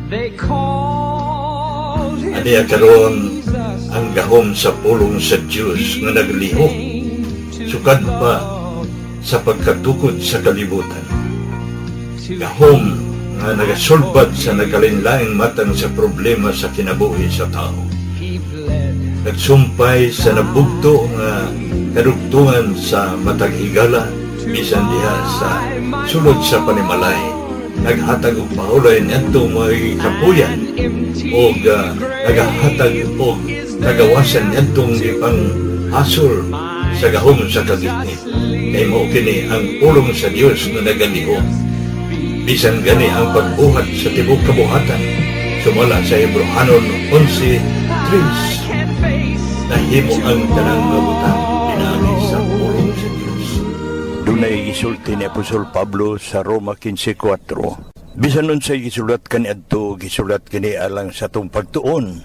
They called him Aniya karon Jesus. Ang gahom sa pulong sa Dios nga naglihok sukad pa sa pagkatukod sa kalibutan. Gahom nga nagasulbad sa nagkalainlaing matang sa problema sa kinabuhi sa tao. He bled. Nagsumpay sa nabugto nga kadugtungan sa matag higala bisan diha sa sulod sa panimalay. Naghatag og pahulay niadto mga kapuyan og nagahatag og kagawasan niadtong gipang hasol sa gahom sa kagitnit. Kay mao kini ang pulong sa Dios nga nagalihok. Bisan gani ang pagbuhat sa tibuok kabuhatan, sumala sa Hebrohanon 11:3, Can face nahimo ang tanang mga butang pinaagi sa pulong sa Dios. Dunay gisulti ni Apostol Pablo sa Roma 15:4. Bisan unsay gisulat kaniadto, gisulat kini alang sa atong pagtuon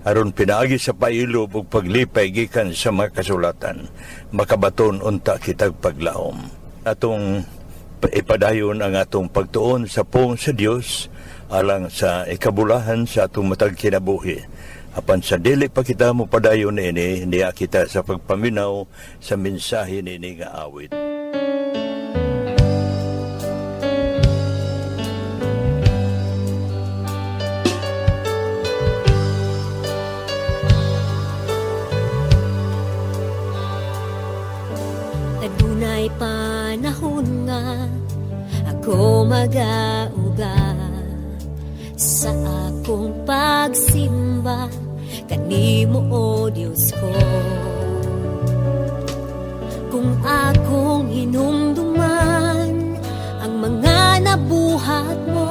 aron pinaagi sa pailob ug paglipay gikan sa mga kasulatan, makabaton unta kitag paglaom. Atong ipadayon ang atong pagtuon sa pulong sa Dios alang sa ikabulahan sa atong matag kinabuhi. Apan sa dili pa kita mopadayon niini, niya kita sa pagpaminaw sa mensahe niini nga awit. Adunay panahon nga ako magauga sa akong pagsimba kanimo, o Dios ko. Kung akong hinumduman ang mga nabuhat mo,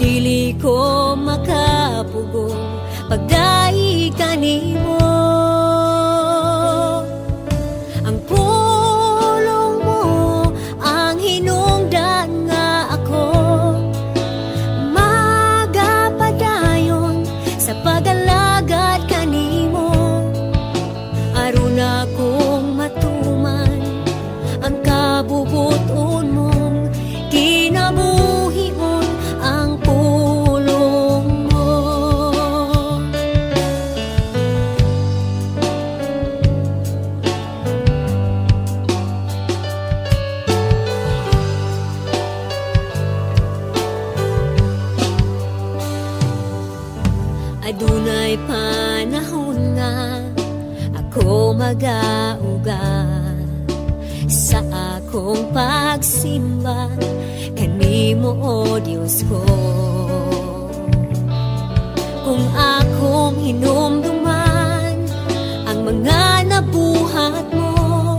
dili ko makapugong pagdaig kanimo. Ang pulong mo ang hinungdan nga ako magapadayon sa pag-alagad kanimo, aron akong matuman ang kabubuton mong kinabuhion ang pulong mo. Adunay panahon nga ako magauga sa akong pagsimba kanimo, o Dios ko. Kung akong hinumduman ang mga nabuhat mo,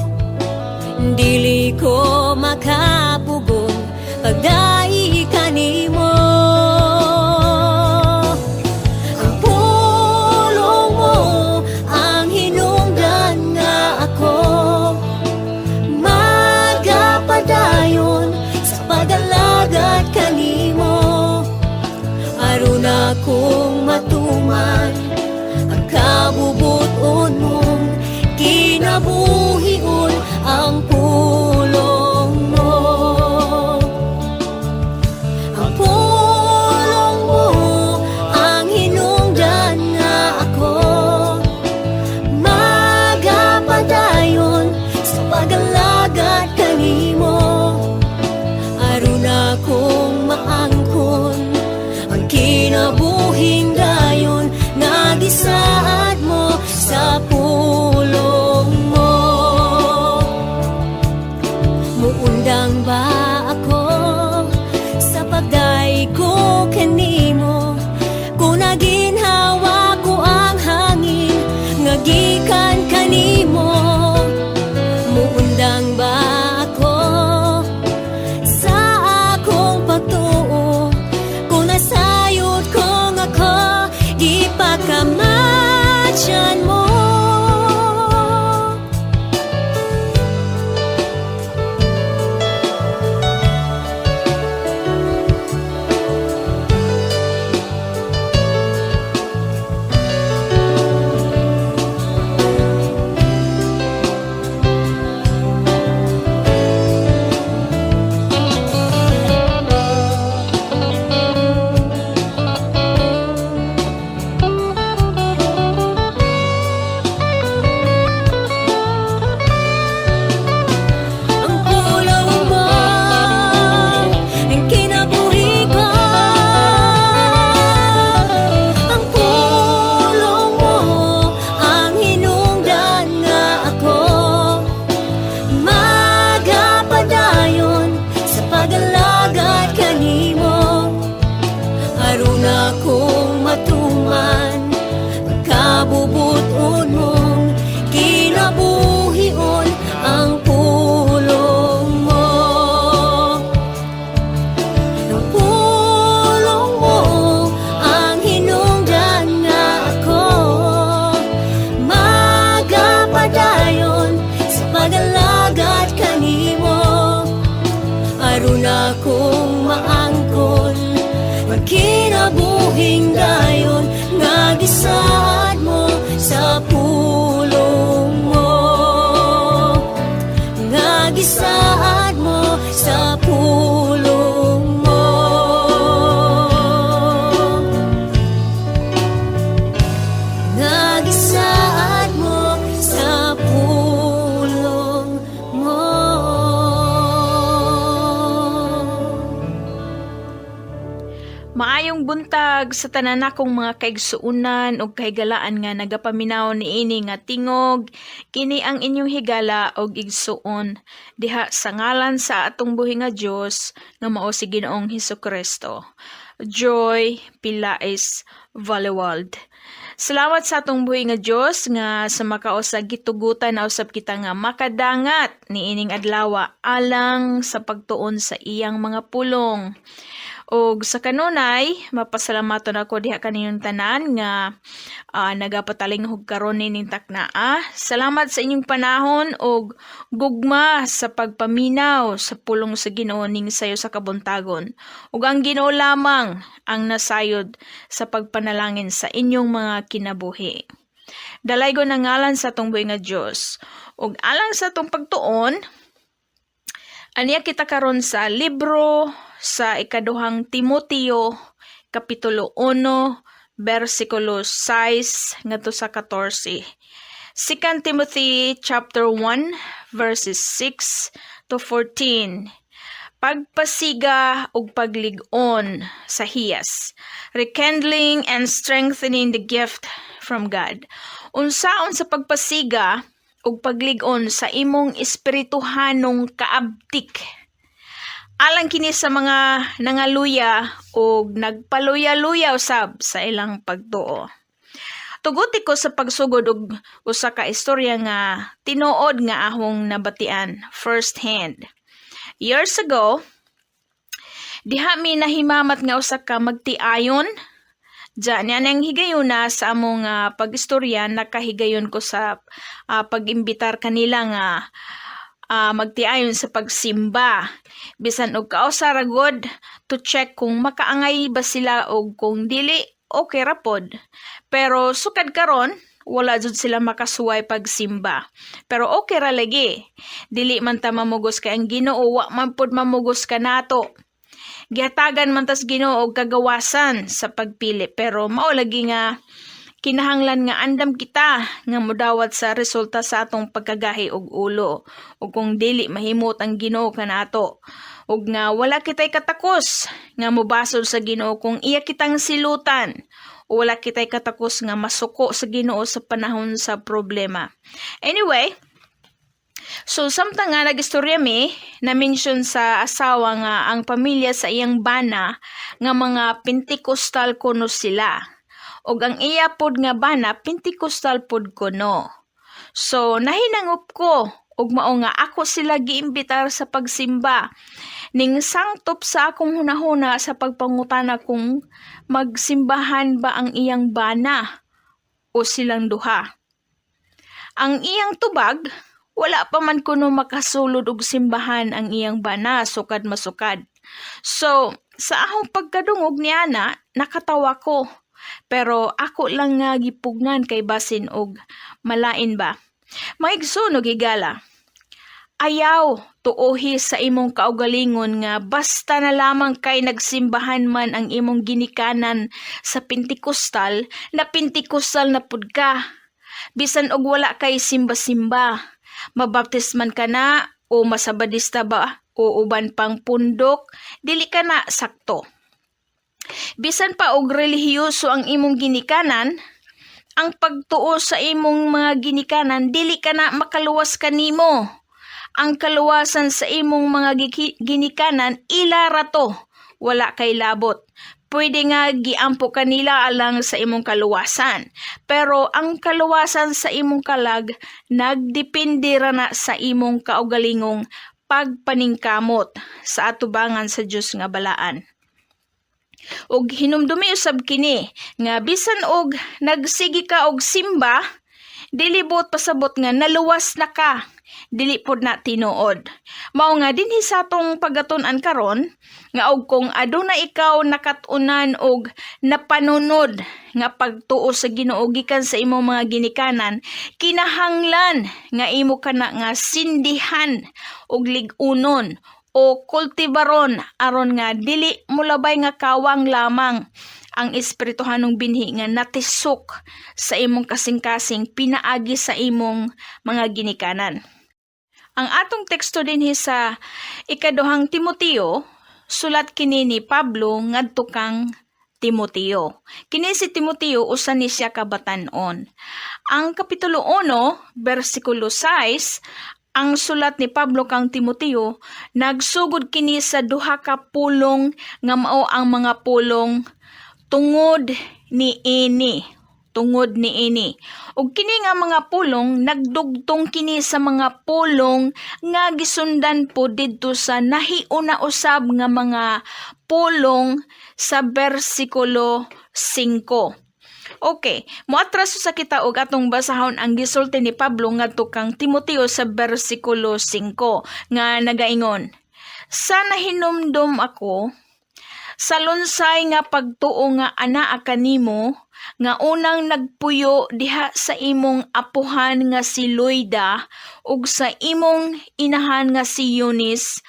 dili ko makapugon pagdaig kanimo. Ang pulong mo ang hinungdan nga ako magapadayon sa pag-alagad kanimo, aron akong matuman ang kabubuton mong kinabuhion ang pulong mo. Ang pulong mo ang hinungdan nga ako magapadayon sa pag-alagad kanimo, aron akong maangkon ang kinabuhing dayon nga gisaad mo sa pulong mo. Maayong buntag sa tanan nakong mga kaigsuonan ug kahigalaan nga nagapaminaw niini nga tingog. Kini ang inyong higala og igsuon diha sa ngalan sa atong buhi nga Dios nga mao si Ginoong Hesukristo. Joy Pilais Valewald. Salamat sa atong buhi nga Dios nga sa makausa gitugutan na usab kita nga makadangat niining adlaw alang sa pagtuon sa iyang mga pulong. Og sa kanunay, mapasalamaton ako diha kaninyong tanan nga nagapatalinghog karon nining taknaa. Salamat sa inyong panahon og gugma sa pagpaminaw sa pulong sa Ginoo ning sayo sa kabuntagon. Ug ang Ginoo lamang ang nasayod sa pagpanalangin sa inyong mga kinabuhi. Dalaygon ang ngalan sa atong buhi nga Dios. Ug alang sa atong pagtuon, aniya kita karon sa libro sa Ikaduhang Timoteo, kapitulo 1, bersikulo 6 ngadto sa 14. 2 Timothy chapter 1 verses 6 to 14. Pagpasiga ug paglig-on sa hiyas. Rekindling and strengthening the gift from God. Unsaon sa pagpasiga ug paglig-on sa imong espirituhanong kaabtik? Alang kini sa mga nangaluya ug nagpaluya-luya usab sa ilang pagtuo. Tuguti ko sa pagsugod og usa ka istorya nga tinuod nga ahong nabatian first hand. Years ago, diha mi nahimamat nga usa ka magtiayon. Diyan niya nang higayuna sa among pag-istorya, nakahigayon ko sa pag-imbitar kanila nga magtiayon sa pagsimba. Bisan og kausa ra gud to check kung makaangay ba sila og kung dili, okay ra pod. Pero sukad karon, wala jud sila makasuway pagsimba. Pero okay ra lagi. Dili man ta mamugos kay ang Ginoo wa man pod mamugos kanato. Gihatagan man tas Ginoo og kagawasan sa pagpili, pero mao lagi nga kinahanglan nga andam kita nga modawat sa resulta sa atong pagkagahi og ulo ug kung dili mahimot ang Ginoo kanato, ug nga wala kitay katakos nga mobasol sa Ginoo kung iya kitang silutan, o wala kitay katakos nga masuko sa Ginoo sa panahon sa problema. Anyway, so samtang nga nagistorya mi, na-mention sa asawa nga ang pamilya sa iyang bana nga mga Pentecostal kuno sila. Og ang iya pod nga bana, Pentecostal pod kuno. So nahinangop ko ug mao nga ako sila giimbitar sa pagsimba. Ning sangtop sa akong hunahuna sa pagpangutana kung magsimbahan ba ang iyang bana o silang duha. Ang iyang tubag, wala pa man kuno makasulod og simbahan ang iyang bana sukad masukad. So, sa akong pagkadungog niana, nakatawa ko. Pero ako lang nga gipugnan kay basin og malain ba. Maigsoon og higala. Ayaw tuohi sa imong kaugalingon nga basta na lamang kay nagsimbahan man ang imong ginikanan sa Pentecostal, na Pentecostal na pud ka. Bisan og wala kay simba-simba. Mabaptis man ka na o masabadista ba o uban pang pundok, dili ka na sakto. Bisan pa og relihiyoso ang imong ginikanan, ang pagtuo sa imong mga ginikanan, dili ka na makaluwas kanimo. Ang kaluwasan sa imong mga ginikanan, ila ra to, wala kay labot. Pwede nga giampo kanila alang sa imong kaluwasan. Pero ang kaluwasan sa imong kalag nagdepende ra na sa imong kaugalingong pagpaningkamot sa atubangan sa Dios nga balaan. Og hinumdumi usab kini nga bisan og nagsige ka og simba, dili buot pasabot nga naluwas na ka. Dili pod na tinuod. Mao nga dinhi sa atong pagatun-an karon nga og kung aduna ikaw nakat-unan og napanunod nga pagtuo sa Ginoo gikan sa imong mga ginikanan, kinahanglan nga imo kana nga sindihan og lig-unon o kultibaron aron nga dili molabay nga kawang lamang ang espirituhanong binhi nga natisok sa imong kasing-kasing pinaagi sa imong mga ginikanan. Ang atong teksto dinhi sa Ikaduhang Timoteo, sulat kini ni Pablo ngadto kang Timoteo. Kini si Timoteo, usa ni siya ka batan-on. Ang Kapitulo 1, bersikulo 6, ang sulat ni Pablo kang Timoteo, nagsugod kini sa duha ka pulong nga mao ang mga pulong "tungod ni ini", "tungod ni ini". Ug kini nga mga pulong, nagdugtong kini sa mga pulong nga gisundan po didto sa nahiuna usab nga mga pulong sa bersikulo 5. Okay, moatras sa kita og atong basahon ang gisulti ni Pablo ngadto kang Timoteo sa bersikulo 5 nga nagaingon: "Sa nahinumdom ako sa lunsay nga pagtuo nga anaa kanimo, nga unang nagpuyo diha sa imong apuhan nga si Loida ug sa imong inahan nga si Eunice,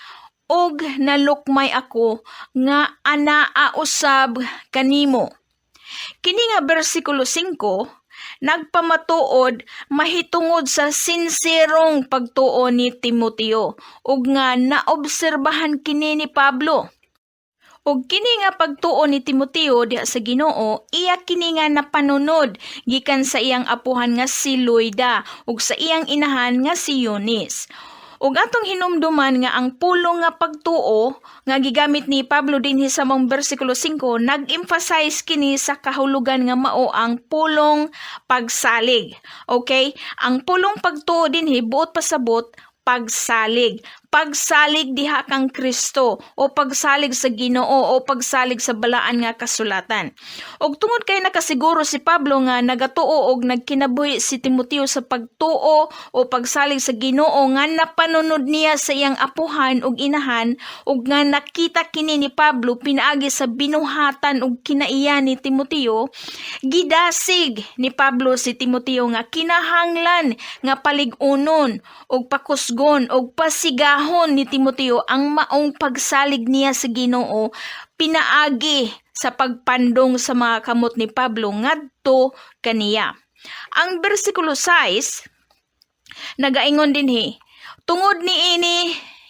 ug nalukmay ako nga anaa usab kanimo." Kini nga bersikulo 5 nagpamatuod mahitungod sa sinserong pagtuo ni Timoteo ug nga naobserbahan kini ni Pablo. Ug kini nga pagtuo ni Timoteo diha sa Ginoo, iya kini nga napanunod gikan sa iyang apuhan nga si Loida ug sa iyang inahan nga si Eunice. Ug atong hinumduman nga ang pulong nga "pagtuo" nga gigamit ni Pablo dinhi sa maong bersikulo 5, nag-emphasize kini sa kahulugan nga mao ang pulong "pagsalig". Okay? Ang pulong "pagtuo" dinhi, buot pasabot pagsalig. Pagsalig diha kang Kristo o pagsalig sa Ginoo o pagsalig sa balaan nga kasulatan. Og tungod kay nakasiguro si Pablo nga nagatuo og nagkinabuhi si Timoteo sa pagtuo o pagsalig sa Ginoo nga napanunod niya sa iyang apuhan ug inahan, ug nga nakita kini ni Pablo pinaagi sa binuhatan ug kinaiya ni Timoteo, gidasig ni Pablo si Timoteo nga kinahanglan nga palig-unon ug pakusgon ug pasigahon ni Timoteo ang maong pagsalig niya sa Ginoo pinaagi sa pagpandong sa mga kamot ni Pablo ngadto kaniya. Ang bersikulo 6 nagaingon dinhi, "Tungod ni ini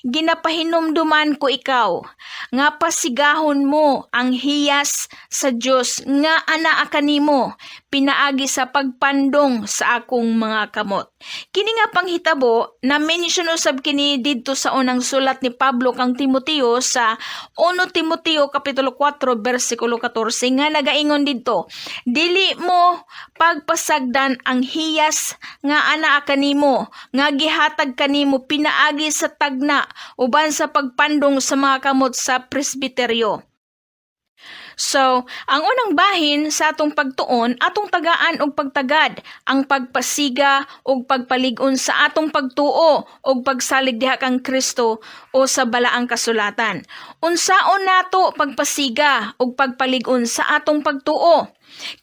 ginapahinumduman ko ikaw nga pasigahon mo ang hiyas sa Dios nga anaa kanimo pinaagi sa pagpandong sa akong mga kamot." Kini nga panghitabo na mention usab kini didto sa unang sulat ni Pablo kang Timoteo sa 1 Timoteo kapitulo 4 bersikulo 14 nga nagaingon didto, "Dili mo pagpasagdan ang hiyas nga anaa kanimo nga gihatag kanimo pinaagi sa tagna uban sa pagpandong sa mga kamot sa presbiteryo." So, ang unang bahin sa atong pagtuon, atong tagaan og pagtagad ang pagpasiga og pagpalig-on sa atong pagtuo og pagsalig diha kang Kristo o sa balaang kasulatan. Unsaon nato pagpasiga og pagpalig-on sa atong pagtuo?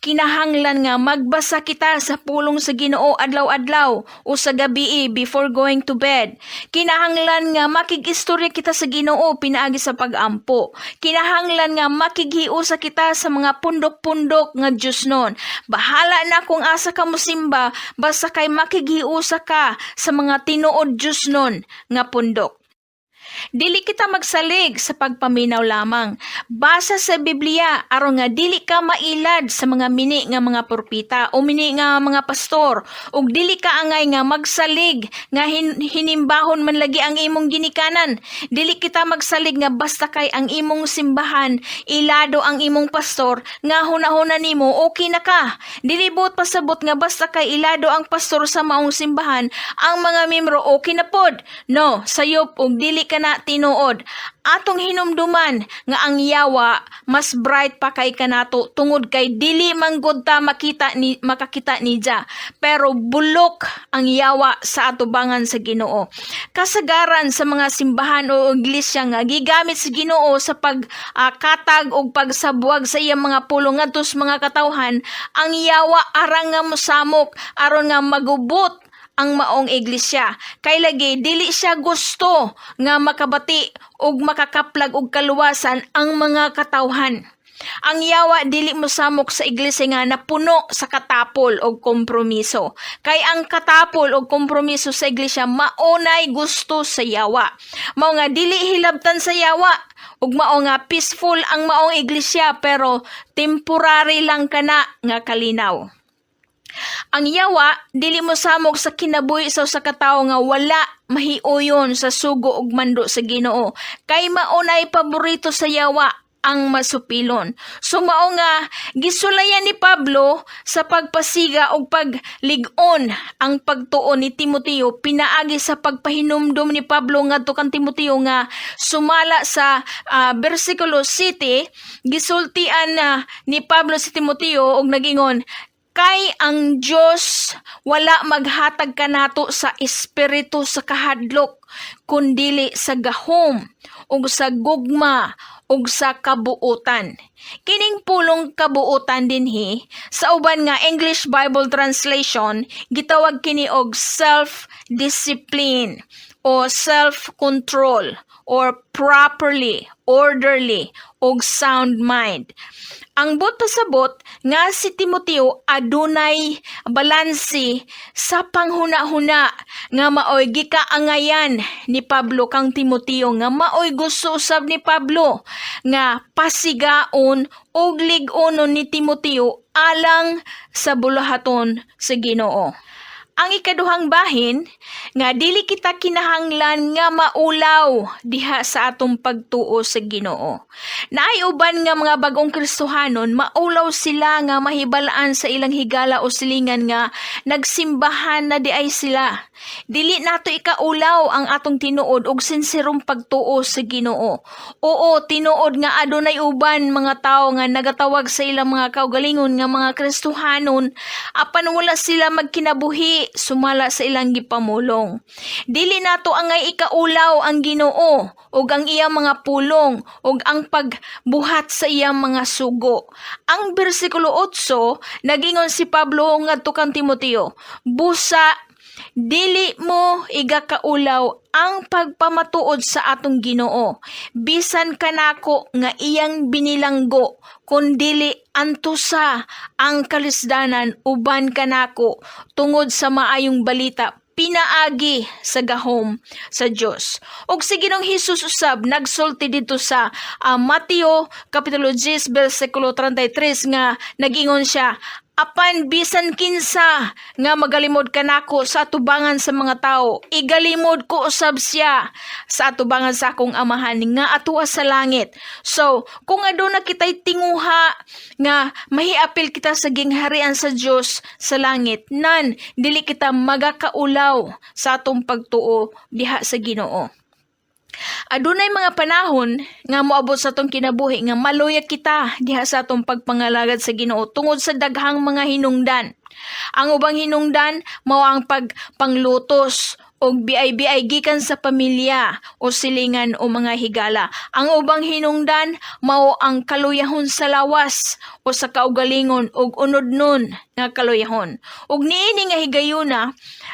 Kinahanglan nga magbasa kita sa pulong sa Ginoo adlaw-adlaw o sa gabi before going to bed. Kinahanglan nga makig-istorya kita sa Ginoo pinaagi sa pag-ampo. Kinahanglan nga makighiusa kita sa mga pundok-pundok nga Diyosnon. Bahala na kung asa ka mosimba, basta kay makighiusa ka sa mga tinuod Diyosnon nga pundok. Dili kita magsalig sa pagpaminaw lamang. Basa sa Biblia aron nga dili ka mailad sa mga mini nga mga propeta o mini nga mga pastor, ug dili ka angay nga magsalig nga hinimbahon man lagi ang imong ginikanan. Dili kita magsalig nga basta kay ang imong simbahan ilado ang imong pastor nga hunahuna nimo okay na ka. Dili buot pasabot nga basta kay ilado ang pastor sa maong simbahan, ang mga membro okay na pod. No, sayop ug dili ka na tinuod. Atong hinumduman nga ang yawa mas bright pa kay kanato tungod kay dili man gud ta makita ni makakita niya. Pero bulok ang yawa sa atubangan sa Ginoo. Kasagaran sa mga simbahan o iglesia nga gigamit sa Ginoo sa pagkatag og pagsabwag sa iyang mga pulong ngadto sa mga katawhan, ang yawa arang nga mosamok aron nga magubot ang maong iglesia. Kay lagi dili siya gusto nga makabati og makakaplag og kaluwasan ang mga katawhan. Ang yawa dili mosamok sa iglesia nga napuno sa katapol og kompromiso. Kay ang katapol og kompromiso sa iglesia maunay gusto sa yawa. Mao nga dili hilabtan sa yawa ug mao nga peaceful ang maong iglesia, pero temporary lang kana nga kalinaw. Ang yawa dili mo samok sa kinabuhi sa usa ka tawo nga wala mahiuyon sa sugo ug mando sa Ginoo. Kay maunay paborito sa yawa ang masupilon. So mao nga gisulayan ni Pablo sa pagpasiga og paglig-on ang pagtuo ni Timoteo pinaagi sa pagpahinumdom ni Pablo ngadto kang Timoteo nga sumala sa bersikulo 7, gisultian na ni Pablo si Timoteo og nagingon, "Kay ang Dios wala maghatag kanato sa espiritu sa kahadlok, kundili sa gahom ug sa gugma ug sa kabuotan." Kining pulong kabuotan dinhi sa uban nga English Bible translation gitawag kini og self-discipline o self-control or properly, orderly og sound mind. Ang buot pasabot nga si Timoteo adunay balanse sa panghuna-huna nga maoy gikaangayan ni Pablo kang Timoteo, nga maoy gusto usab ni Pablo nga pasigaon ug lig-onon ni Timoteo alang sa buluhaton sa Ginoo. Ang ikaduhang bahin nga dili kita kinahanglan nga maulaw diha sa atong pagtuo sa Ginoo. Naay uban nga mga bagong Kristohanon, maulaw sila nga mahibalaan sa ilang higala o silingan nga nagsimbahan na diay sila. Dili nato ikaulaw ang atong tinuod og sinserong pagtuo sa Ginoo. Oo, tinuod nga adunay uban mga tawo nga nagatawag sa ilang mga kaugalingon nga mga Kristohanon, apan wala sila magkinabuhi sumala sa ilang gipamulong. Dili nato angay ikaulaw ang Ginoo ug ang iyang mga pulong ug ang pagbuhat sa iyang mga sugo. Ang bersikulo 8, nagingon si Pablo ngadto kang Timoteo, "Busa dili mo igakaulaw ang pagpamatuod sa atong Ginoo, bisan kanako nga iyang binilanggo, kundili antusa ang kalisdanan uban kanako tungod sa maayong balita pinaagi sa gahom sa Dios." Ug si Ginoong Hesus usab nagsulti dito sa Mateo kapitulo 10 bersikulo 33 nga nagingon siya, "Apan bisan kinsa nga magalimod kanako sa atubangan sa mga tao, igalimod ko usab siya sa atubangan sa akong Amahan nga atua sa langit." So, kung aduna kita'y tinguha nga mahiapil kita sa gingharian sa Dios sa langit, nan dili kita magakaulaw sa atong pagtuo diha sa Ginoo. Adunay mga panahon nga moabot sa atong kinabuhi nga maluya kita diha sa atong pagpangalagad sa Ginoo tungod sa daghang mga hinungdan. Ang ubang hinungdan mao ang pagpanglutos og BIBI gikan sa pamilya o silingan o mga higala. Ang ubang hinungdan mao ang kaluyahon sa lawas o sa kaugalingon og unod nun nga kaluyahon. Ug niini nga higayuna,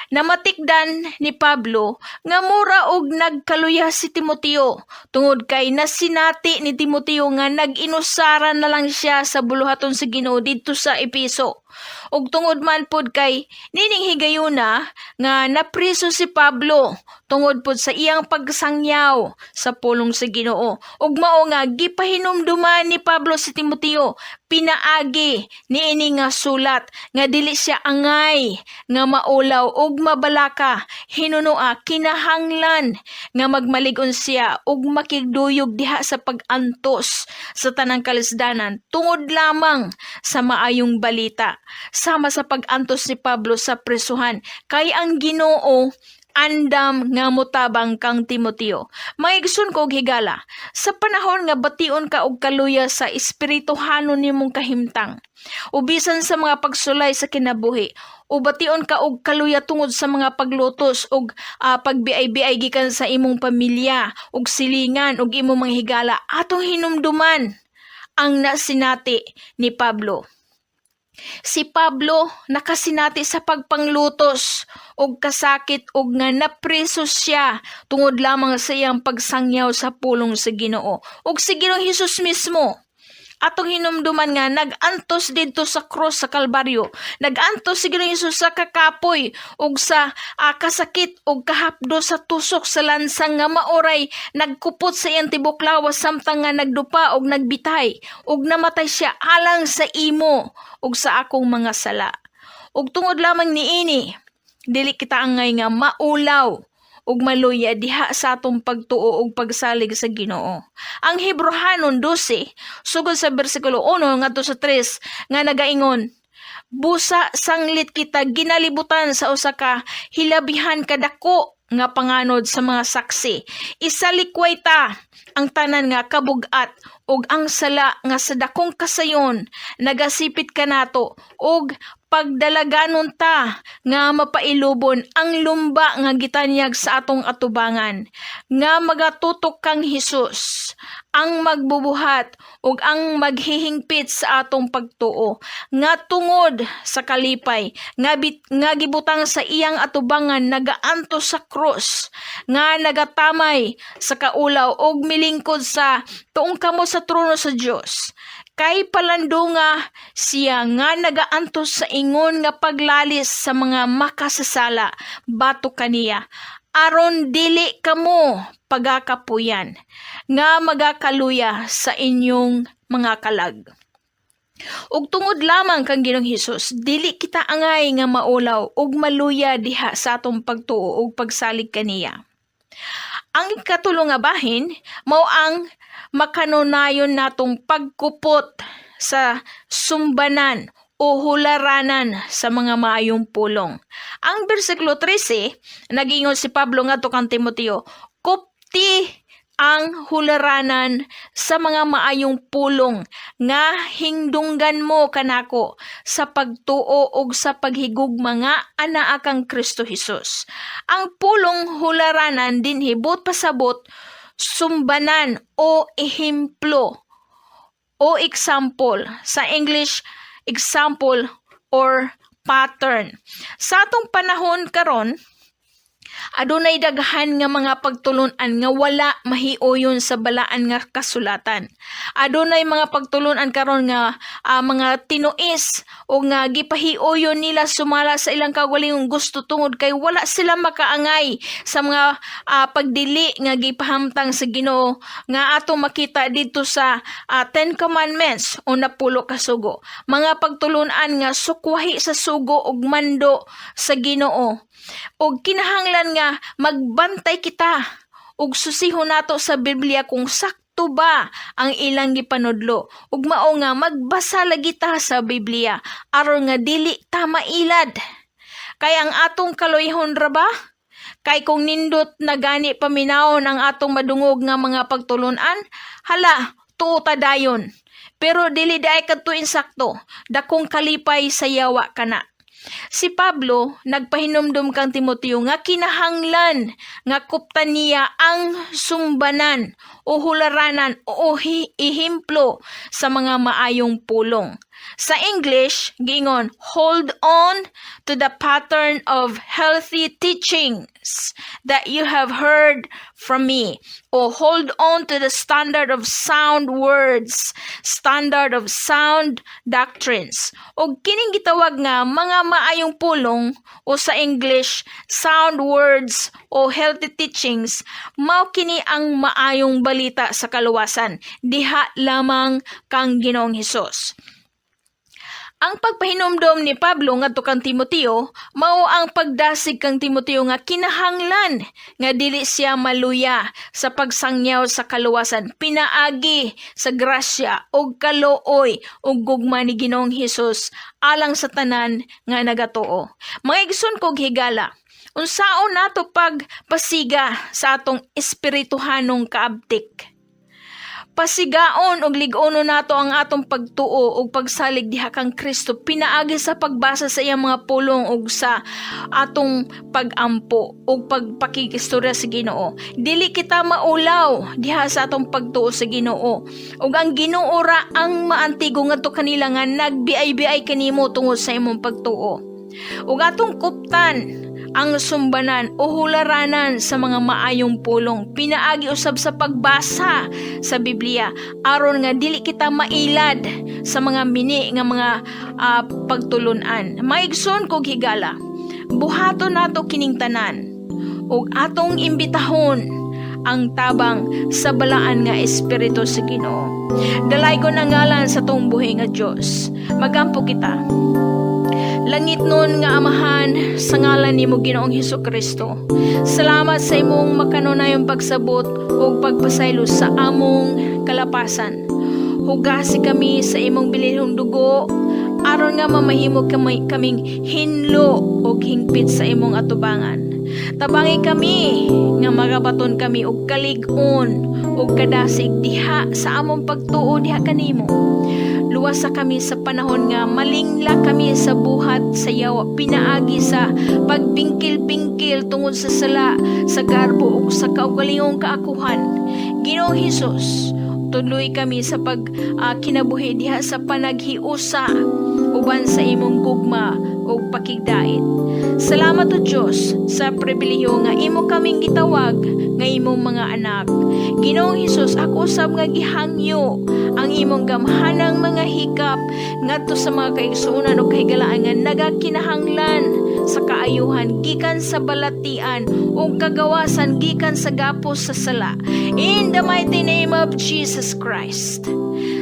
namatikdan ni Pablo nga mura og nagkaluya si Timoteo tungod kay nasinati ni Timoteo nga nag-inusaran na lang siya sa buluhaton sa Ginoo didto sa Epeso. Ug tungod man pod kay nining higayuna nga napriso si Pablo tungod pod sa iyang pagsangyaw sa pulong sa Ginoo. Ug mao nga gipahinumduman ni Pablo si Timoteo pinaagi niini nga sulat nga dili siya angay nga maulaw ug mabalaka, hinunoa kinahanglan nga magmalig-on siya ug makigduyog diha sa pag-antos sa tanang kalisdanan tungod lamang sa maayong balita, sama sa pag-antos ni Pablo sa presuhan, kay ang Ginoo andam nga motabang kang Timoteo. Mga igsoon ko og higala, sa panahon nga bation ka og kaluya sa espirituhanon nimong kahimtang, o bisan sa mga pagsulay sa kinabuhi, o bation ka og kaluya tungod sa mga paglutos og pagbiay-biay gikan sa imong pamilya ug silingan ug imong mga higala, atong hinumduman ang nasinati ni Pablo. Si Pablo nakasinati sa pagpanglutos og kasakit og nga napreso siya tungod lamang sa iyang pagsangyaw sa pulong sa Ginoo. Ug si Ginoong Hesus mismo, atong hinumduman nga nag-antos didto sa cross sa Kalbaryo. Nag-antos si Ginoong Hesus sa kakapoy ug sa kasakit ug kahapdo sa tusok sa lansang nga maoray nagkupot sa iyang tibok lawas samtang nga nagdupa og nagbitay, ug namatay siya alang sa imo ug sa akong mga sala. Ug tungod lamang niini, dili kita angay nga maulaw ug maluya diha sa atong pagtuo ug pagsalig sa Ginoo. Ang Hebrohanon 12 sugod sa bersikulo 1 ngadto sa 3 nga nagaingon, "Busa sanglit kita ginalibutan sa usa ka hilabihan kadako nga panganod sa mga saksi, isalikway ta ang tanan nga kabugat ug ang sala nga sa dakong kasayon nagasipit kanato, ug pagdalaganon ta nga mapailubon ang lumba nga gitanyag sa atong atubangan, nga magatutok kang Hesus, ang magbubuhat ug ang maghihingpit sa atong pagtuo, nga tungod sa kalipay nga gibutang sa iyang atubangan nagaantos sa krus nga nagatamay sa kaulaw ug milingkod sa tuong kamot sa trono sa Dios. Kay palandunga siya nga nagaantos sa ingon nga paglalis sa mga makasasala batok kaniya, aron dili kamo pagakapuyan nga magakaluya sa inyong mga kalag." Ug tungod lamang kang Ginoong Hesus, dili kita angay nga maulaw ug maluya diha sa atong pagtuo ug pagsalig kaniya. Ang ikatulo nga bahin mao ang makanunayon natong pagkupot sa sumbanan o hularanan sa mga maayong pulong. Ang bersikulo 13, nagingon si Pablo ngadto kang Timoteo, "Kupti ang hularanan sa mga maayong pulong nga hindunggan mo kanako sa pagtuo ug sa paghigugma nga anaa kang Kristo Hesus." Ang pulong hularanan dinhi buot pasabot sumbanan o ehemplo o example. Sa English, example or pattern. Sa atong panahon karon, adunay daghan nga mga pagtulun-an nga wala mahiuyon sa balaan nga kasulatan. Adunay mga pagtulun-an karon nga mga tinuis o nga gipahiuyon nila sumala sa ilang kaugalingong gusto tungod kay wala sila makaangay sa mga pagdili nga gipahamtang sa Ginoo nga atong makita didto sa Ten Commandments o napulo ka sugo. Mga pagtulun-an nga sukwahi sa sugo ug mando sa Ginoo. Og kinahanglan nga magbantay kita ug susihon nato sa Biblia kung sakto ba ang ilang gipanudlo, ug mao nga magbasa lagi ta sa Biblia aron nga dili ta mailad. Kay ang atong kaluyahon ra ba? Kay kung nindot na gani paminawon ang atong madungog nga mga pagtulunan, hala, tuo ta dayon. Pero dili diay kadto insakto, dakong kalipay sa yawa kana. Si Pablo nagpahinumdum kang Timoteo nga kinahanglan nga kuptan niya ang sumbanan o hularanan o ehemplo sa mga maayong pulong. Sa English, giingon, "Hold on to the pattern of healthy teachings that you have heard from me," o "Hold on to the standard of sound words, standard of sound doctrines." O kining gitawag nga mga maayong pulong o sa English, sound words o healthy teachings, mao kini ang maayong balita sa kaluwasan diha lamang kang Ginoong Hesus. Ang pagpahinumdom ni Pablo ngadto kang Timoteo mao ang pagdasig kang Timoteo nga kinahanglan nga dili siya maluya sa pagsangyaw sa kaluwasan pinaagi sa grasya ug kaluoy ug gugma ni Ginoong Hesus alang sa tanan nga nagatuo. Mga igsoon kog higala, unsaon nato pagpasiga sa atong espirituhanong kaabtik? Pasigaon og lig-onon nato ang atong pagtuo ug pagsalig diha kang Kristo pinaagi sa pagbasa sa iyang mga pulong ug sa atong pagampo ug pagpakig-istorya sa Ginoo. Dili kita maulaw diha sa atong pagtuo sa Ginoo. Ug ang Ginoo ra ang maantigo ngadto kanila nga nagbiay-biay kanimo tungod sa imong pagtuo. Ug atong kuptan ang sumbanan o hularanan sa mga maayong pulong, pinaagi usab sa pagbasa sa Biblia, aron nga dili kita mailad sa mga mini nga mga pagtulunan. Maigsoon kog higala, buhaton nato kining tanan ug atong imbitahon ang tabang sa balaan nga Espiritu sa Ginoo. Dalaygon ang ngalan sa atong buhi nga Dios. Magampo kita. Langit nun nga Amahan, sa ngalan nimo, Ginoong Hesus Kristo. Salamat sa imong makanunayong pagsabot ug pagpasaylo sa among kalapasan. Hugasi kami sa imong bilinhong dugo aron nga mamahimo kaming hinlo ug hingpit sa imong atubangan. Tabangi kami nga makabaton kami og kalig-on ug kadasig diha sa among pagtuo diha kanimo. Luwasa kami sa panahon nga malingla kami sa buhat sa yawa pinaagi sa pagbingkil-bingkil tungod sa sala, sa garbo ug sa kaugalingong kaakuhan. Ginoong Hesus, tudloi kami sa pag kinabuhi diha sa panaghiusa uban sa imong gugma ug pakigdait. Salamat o Dios sa pribilehiyo nga imo kaming gitawag nga imong mga anak. Ginoong Hesus, ako usab nga gihangyo ang imong gamhanang mga hikap ngadto sa mga kaigsuonan ug kahigalaan nga nagakinahanglan sa kaayuhan gikan sa balatian ug kagawasan gikan sa gapos sa sala. In the mighty name of Jesus Christ.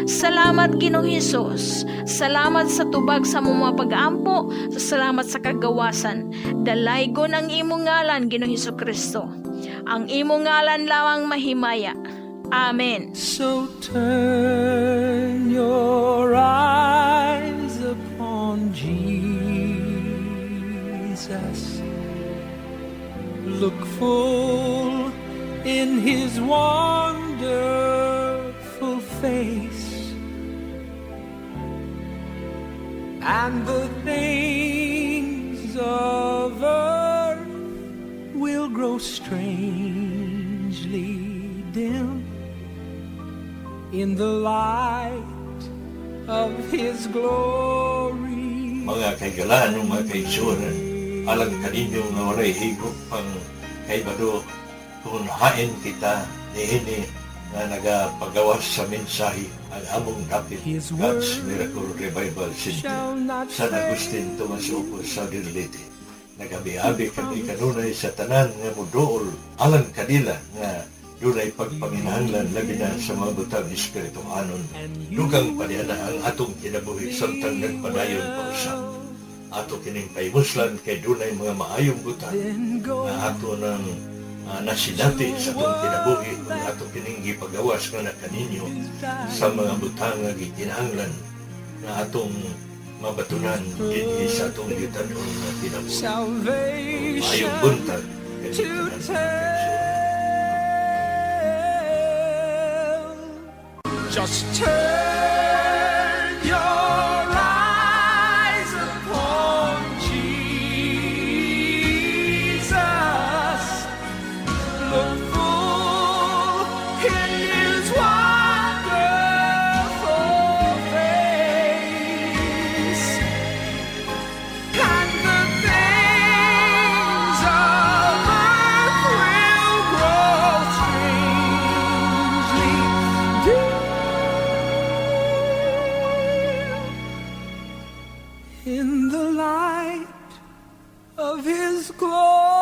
Salamat, Ginoong Hesus. Salamat sa tubag sa among mga pag-ampo. Salamat sa kagawasan. Dalaygon ang imong ngalan, Ginoong Hesus Kristo. Ang imong ngalan lamang mahimaya. Amen. So turn your eyes upon Jesus. Look full in his wonderful face, and the things of earth will grow strangely dim in the light of his glory. Mga kahigalaan ug mga kaigsuonan, alang kaninyo nga walay higop pang kaibado kung hain kita niini nga nagapagawas sa mensahe, ang among dapit His God's word Miracle Revival Center, shall not San Agustin, Tomas Opo, Southern Leyte. Nagabiabi kami kanunay sa tanan nga muduol alang kanila nga dunay pagpanginahanglan, labi na sa mga butang espirituhanon. Dugang paniana ang atong kinabuhi samtang nagpadayon pa usab. Ato kining pahimuslan kay dunay mga maayong butang nga ato nang nasinati sa atong kinabuhi ug ato kining gipagawas nga na kaninyo sa mga butang nga gikinahanglan nga atong mabatunan dinhi sa atong gitanon nga kinabuhi. Salvation Maayong buntag to kaninyong tanan. tell. Just turn your eyes upon Jesus. Look full in his wonderful face, and the things of earth will grow strangely dim in the light of his glory.